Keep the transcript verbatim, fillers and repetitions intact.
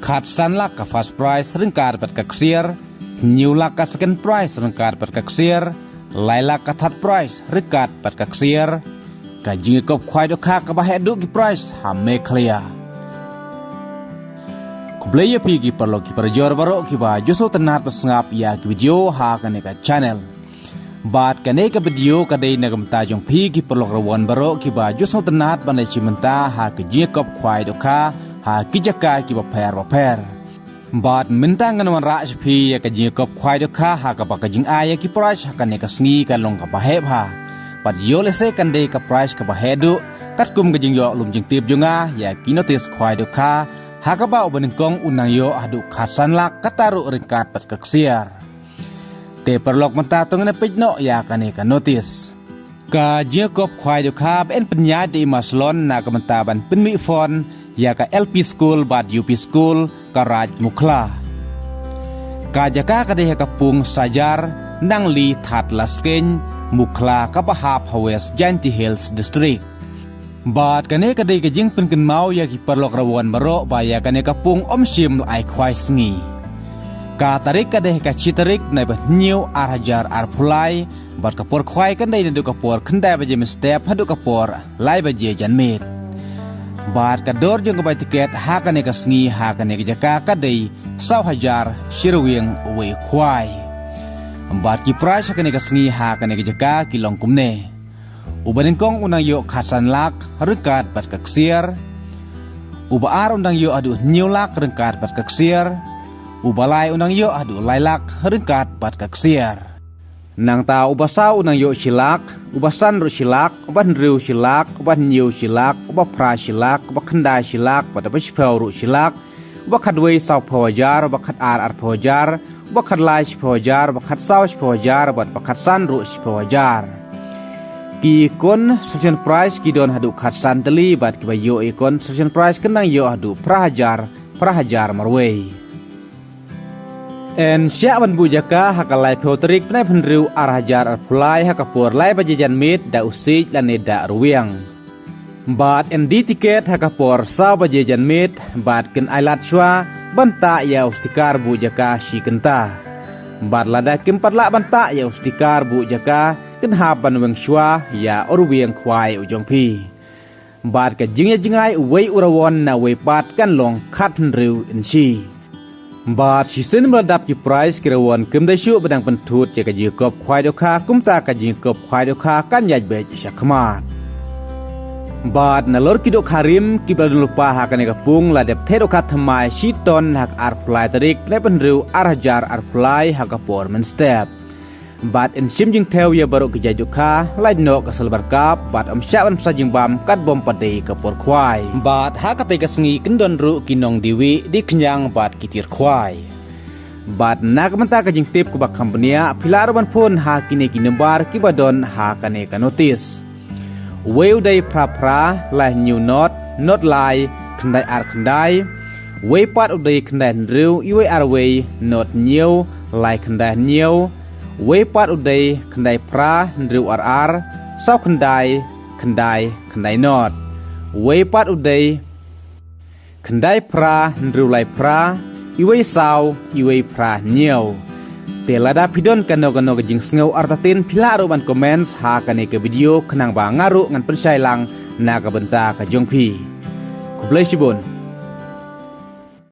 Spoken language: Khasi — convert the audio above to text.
Khatsan lak ka first prize ryngkat bad ka ksiar, hynñiew lak ka second prize ryngkat bad ka ksiar, lai lak ka third prize ryngkat bad ka ksiar. Ka jingïakop khwai dohkha kaba heh duh ki prize ha Meghalaya. Khublei ïa phi ki paralok ki parajor baroh kiba ju sngewtynnat bad sngap ïa ki video ha kane ka channel. Bad kane ka video ka dei na ka bynta jong phi ki paralok rawon baroh kiba ju sngewtynnat ban leit shim bynta ha ka jingïakop khwai dohkha ha ki jaka kiba pher bapher. Bad mynta ngan wanrah sha phi ïa ka jingïakop khwai dohkha ha kaba ka jingai ïa ki prize ha kane ka sngi ka long kaba heh bha. Bad ïoh lehse kan dei ka prize kaba heh duh katkum ka jingïoh lum jingtip jong nga ïa ki notice khwai dohkha ha kaba uba nyngkong u nang ïoh haduh khatsan lak, kata ruh ryngkat bad ka ksiar. Te paralok, mynta to ngin ïa peit noh ïa kane ka notice. Ka jingïakop khwai dohkha ba yn pynïaid da i ma Salon na ka bynta ban pynmih fund ïa ka L P school bad U P school ka Raid Mukhla. Ka jaka ka dei ha ka pung Sajar, Nangli Thadlaskeiñ, Mukhla kaba hap ha West Jaintia Hills District. Bad kane ka dei ka jingpynkynmaw ïa ki paralok rawon baroh ba ïa kane ka pung ym shim la ai khwai sngi. Ka tarik ka dei ka shi tarik bnai ba hynñiew ar hajar arphew lai, bad ka por khwai kan dei naduh ka por khyndai baje mynstep haduh ka por lai baje janmiet. Bad ka dor jong ka bai tiket ha kane ka sngi ha kane ka jaka ka dei saw hajar shi ryngwiang uwei u khwai. Bad ki prize ha kane ka sngi ha kane ka jaka ki long kumne. Uba nyngkong u nang ïoh khatsan lak ryngkat bad ka ksiar. Uba ar u nang ïoh haduh hynñiew lak ryngkat bad ka ksiar. Uba lai u nang ïoh haduh lai lak ryngkat bad ka ksiar. Nangta uba saw u nang ïoh shi lak, uba san ruh shi lak, uba hynriew shi lak, uba hynñiew shi lak, uba phra shi lak, uba khyndai shi lak, bad uba shiphew ruh shi lak, uba khatwei sawphew hajar, uba khatar arphew hajar, uba khatlai shiphew hajar, uba khatsaw shiphew hajar, bad uba khatsan ruh shiphew hajar. Ki consolation prize ki don haduh khatsan tylli, bad kiba ïoh ïa ki consolation prize kin nang ïoh haduh phra hajar, phra hajar marwei. Yn shah ban buh jaka ha ka laiphew tarik bnai ba hynriew ar hajar arphew lai ha ka por lai baje janmiet da u siej lane da ryngwiang. Bad yn die tiket ha ka por saw baje janmiet, bad kin ai lad shuwa ban tah ïa u sticker buh jaka shi kynta. Bad lada kim pat lah ban tah ïa u sticker buh jaka, kin hap ban weng shuwa ïa u ryngwiang khwai u jong phi. Bad ka jingïajngai uwei u rawon na uwei pat kan long khathynriew inshi. Bad shisien ba la dap ki prize, ki rawon kim dei shuh ba dang pynthut ïa ka jingïakop khwai dohkha, kumta ka jingïakop khwai dohkha kan ïaid beit sha khmat. Bad nalor ki dohkha rim kiba la don lypa ha kane ka pung la dep theh dohkha thymmai shi ton ha ka arphew lai tarik bnai ba hynriew ar hajar arphew lai ha ka por mynstep. Bad yn shim jingthew ïa baroh ki jait dohkha, lait noh ka silver cup, bad ym shah ban bsa jingbam katba ym pat dei ka por khwai. Bad ha katei ka sngi kin don ruh ki nongdie wieh die khñiang bad ki tiar khwai. Bad na ka bynta ka jingtip kaba kham bniah, phi lah ruh ban phone ha kine ki nombar kiba don ha kane ka notice. Uwei u dei phra phra, lai hynñiew not, not lai, khyndai ar khyndai. Uwei pat u dei khyndai hynriew, uwei ar uwei, not hynñiew, lai khyndai hynñiew. Uwei pat u dei khyndai phra, hynriew ar ar, saw khyndai, khyndai, khyndai not. Uwei pat u dei khyndai phra, hynriew lai phra, uwei saw, uwei phra hynñiew. Te lada phi don kano kano ka jingsngew artatien, phi lah ruh ban comments ha kane ka video, khnang ba nga ruh ngan pynshai lang na ka bynta ka jong phi. Khublei shibun.